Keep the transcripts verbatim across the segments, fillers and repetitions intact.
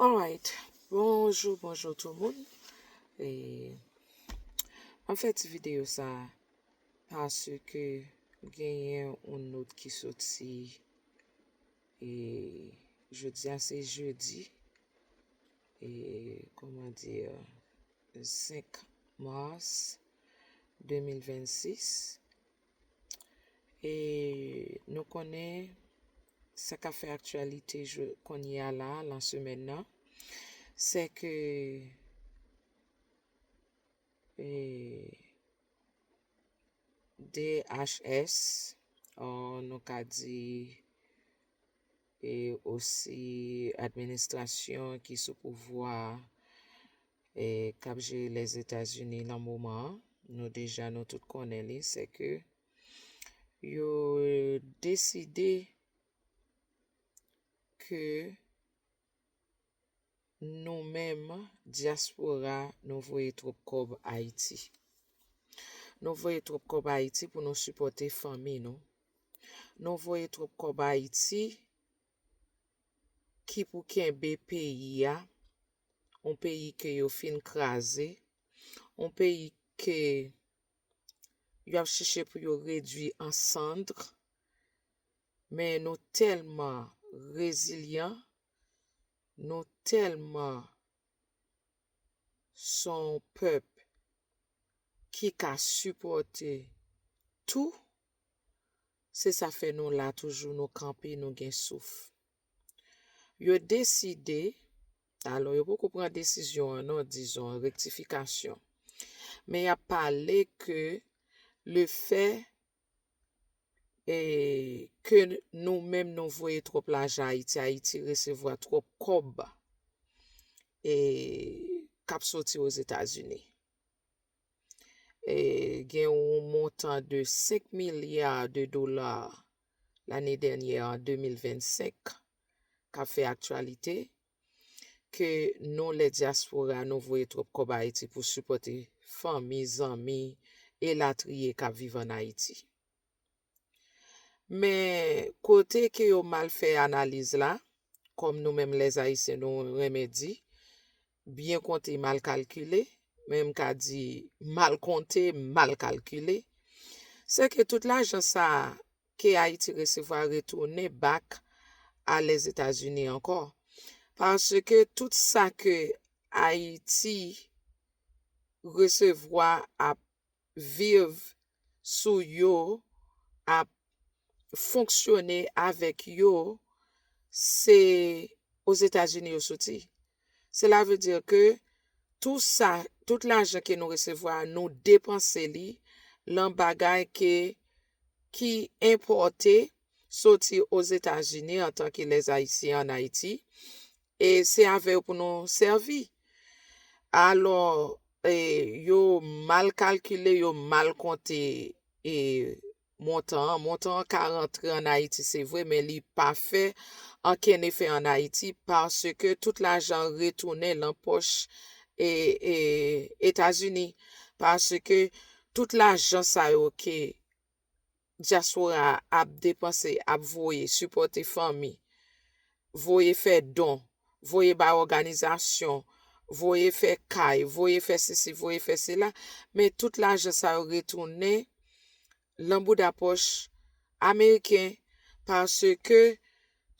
Alright, bonjou, bonjou tout moun. E, mwen fè ti videyo sa paske genyen yon nòt ki soti, e, jodi a se jedi, e, kòman di, senk mas de mil vennsis. E nou konnen sa k ap fè aktyalite kounye a la, lan semèn nan, se ke, e, D H S, nou ka di, e osi administrasyon ki sou pouvwa, e k ap jere Lèzetazini lan moman an, nou deja nou tout konnen li, se ke yo deside ke nou menm, dyaspora, nou voye twòp kòb Ayiti. Nou voye twòp kòb Ayiti pou nou sipòte fanmi nou. Nou voye twòp kòb Ayiti ki pou kenbe peyi a, yon peyi ke yo fin kraze, yon peyi ke y ap chèche pou yo redwi an sandr, men nou tèlman rezilyan, nou tèlman se yon pèp ki ka sipòte tou, se sa fè nou la toujou, nou kanpe, nou gen souf. Yo deside, alò yo poko pran desizyon an non, dizon, rektifikasyon. Men y ap pale ke lefè, e, ke nou menm nou voye twòp lajan Ayiti, Ayiti resevwa twòp kòb, e, k ap soti Ozetazini. E, gen yon montan de senk milya de dola lane dènyè an, de mil vennsenk, k ap fè aktyalite, ke nou, lè dyaspora, nou voye twòp kòb Ayiti pou sipòte fanmi, zanmi, elatriye k ap viv ann Ayiti. Men, kote ke yo mal fè analiz la, kòm nou menm lèzayisyen nou renmen di, byen konte, mal kalkile, men m ka di mal konte, mal kalkile, se ke tout lajan sa a ke Ayiti resevwa retounen back a Lèzetazini ankò. Paske tout sa ke Ayiti resevwa ap viv sou yo, ap fonksyone avèk yo, se Ozetazini yo soti. Sela vle di ke tout sa, tout lajan ke nou resevwa, nou depanse li lan bagay ke, ki enpòte soti Ozetazini antanke lèzayisyen ann Ayiti, e se avè yo pou nou sèvi. Alò, e, yo mal kalkile, yo mal konte, e, montan an. Montan an ka rantre ann Ayiti, se vre, men li pa fè ankenn efè ann Ayiti, paske tout lajan an retounen lan pòch, e, e, Etazini, paske tout lajan sa yo ke dyaspora a ap depanse, ap voye, sipòte fanmi, voye fè don, voye bay òganizasyon, voye fè kay, voye fè sesi, voye fè sela, men tout lajan sa yo retounen lan bouda pòch ameriken, paske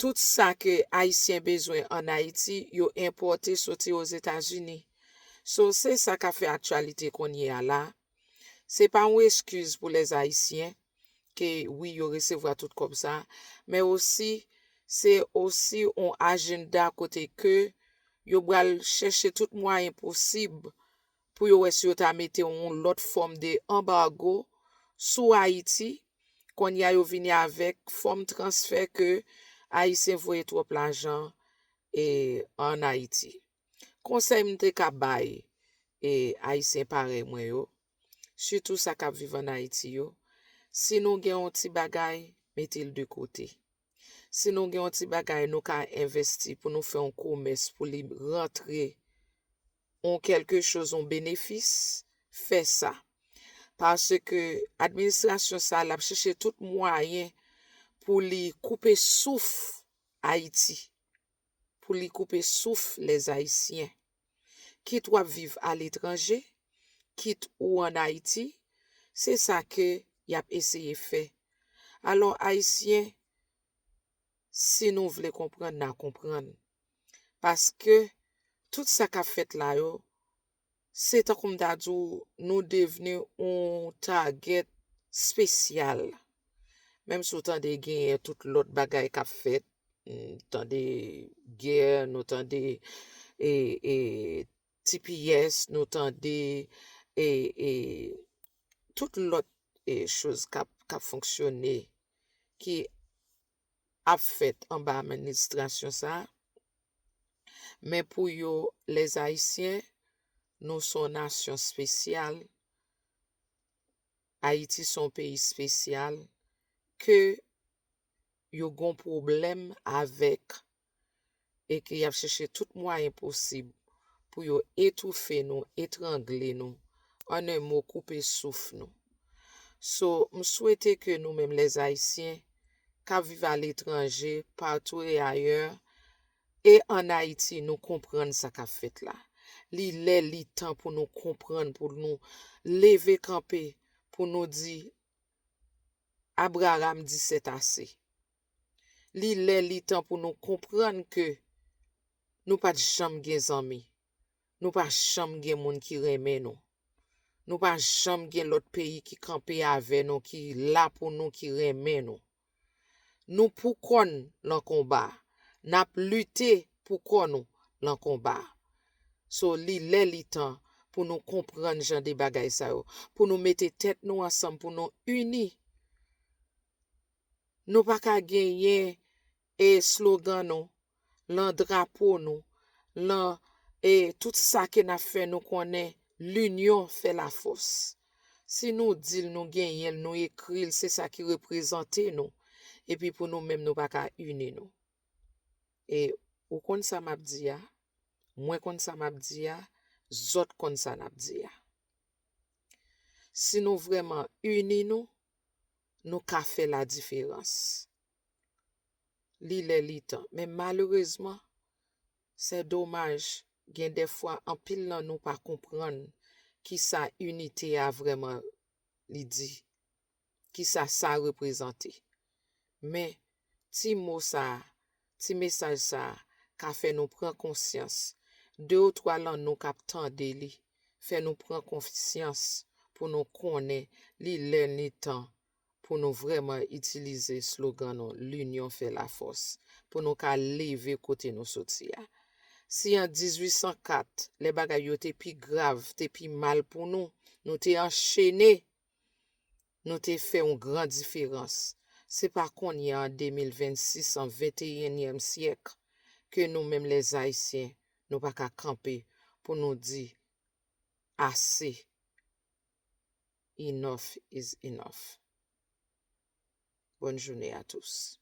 tout sa ke Ayisyen bezwen ann Ayiti, yo enpòte soti Ozetazini. So, se sa k ap fè aktyalite kounye a la. Se pa yon eskiz pou lèzayisyen ke, wi, yo resevwa tout kòb sa, men osi, se osi yon ajanda kote ke yo pral chèche tout mwayen posib pou yo wè si yo ta mete yon lòt fòm de anbago sou Ayiti. Kounye a yo vini avèk fòm transfè ke Ayisyen voye twòp lajan, e, ann Ayiti. Konsèy m te ka bay, e, Ayisyen parèy mwen yo, sitou sa k ap viv ann Ayiti yo, si nou gen yon ti bagay, mete l de kote. Si nou gen yon ti bagay, nou ka envesti pou nou fè yon komès pou li rantre yon kèlke choz, yon benefis, fè sa. Paske administrasyon sa a, l ap chèche tout mwayen pou li koupe souf Ayiti. pou li koupe souf lèzayisyen. Kit w ap viv aletranje, kit ou ann Ayiti, se sa ke y ap eseye fè. Alò, Ayisyen, si nou vle konprann, n a konprann. Paske tout sa k ap fèt la yo, se tankou m ta di w, nou devni yon target espesyal. Menm si w tande genyen tout lòt bagay k ap fèt, n tande gè, nou tande e, e, T P S, nou tande e, e, tout lòt e, choz k ap, k ap fonksyone, ki ap fèt anba administrasyon sa a. Men pou yo, lèzayisyen, nou se yon nasyon espesyal, Ayiti se yon peyi espesyal, ke yo gen yon pwoblèm avèk e ke y ap chèche tout mwayen posib pou yo etoufe nou, etrangle nou, an en mo, koupe souf nou. So, m swete ke nou menm lèzayisyen k ap viv aletranje, partou e ayè, e ann Ayiti, nou konprann sa k ap fèt la. Li lè, li tan pou nou konprann, pou nou leve kanpe, pou nou di, Abraram di sètase. Li lè, li tan pou nou konprann ke nou pa t janm gen zanmi. Nou pa janm gen moun ki renmen nou. Nou pa janm gen lòt peyi ki kanpe avè nou, ki la pou nou, ki renmen nou. Nou pou kò n lan konba a. N ap lite pou kò nou lan konba a. So, li lè, li tan pou nou konprann jan de bagay sa yo, pou nou mete tèt nou ansanm, pou nou ini. Nou pa ka genyen e slogan nou, lan drapo nou, lan e tout sa ke n ap fè, nou konnen l'union fait la force. Si nou di l, nou genyen l, nou ekri l, se sa ki reprezante nou. Epi pou nou menm, nou pa ka ini nou. E ou konn sa m ap di a, mwen konn sa m ap di a, zòt konn sa n ap di a. Si nou vrèman ini nou, nou ka fè ladiferans. Li lè, li tan. Men malerezman, se domaj, gen dèfwa anpil nan nou pa konprann kisa inite a vrèman li di, kisa sa reprezante. Men, ti mo sa a, ti mesaj sa a, ka fè nou pran konsyans. De ou twa lan nou k ap tande li, fè nou pran konsyans pou nou konnen li lè, li tan pou nou vrèman itilize slogan nou, l'union fait la force, pou nou ka leve kote nou soti a. Si an dizuit san kat, lè bagay yo te pi grav, te pi mal pou nou, nou te anchene, nou te fè yon gran diferans. Se pa kounye a, an de mil vennsis, an venteyenyèm syèk, ke nou menm lèzayisyen, nou pa ka kanpe pou nou di, ase. Enough is enough. Bonne journée à tous.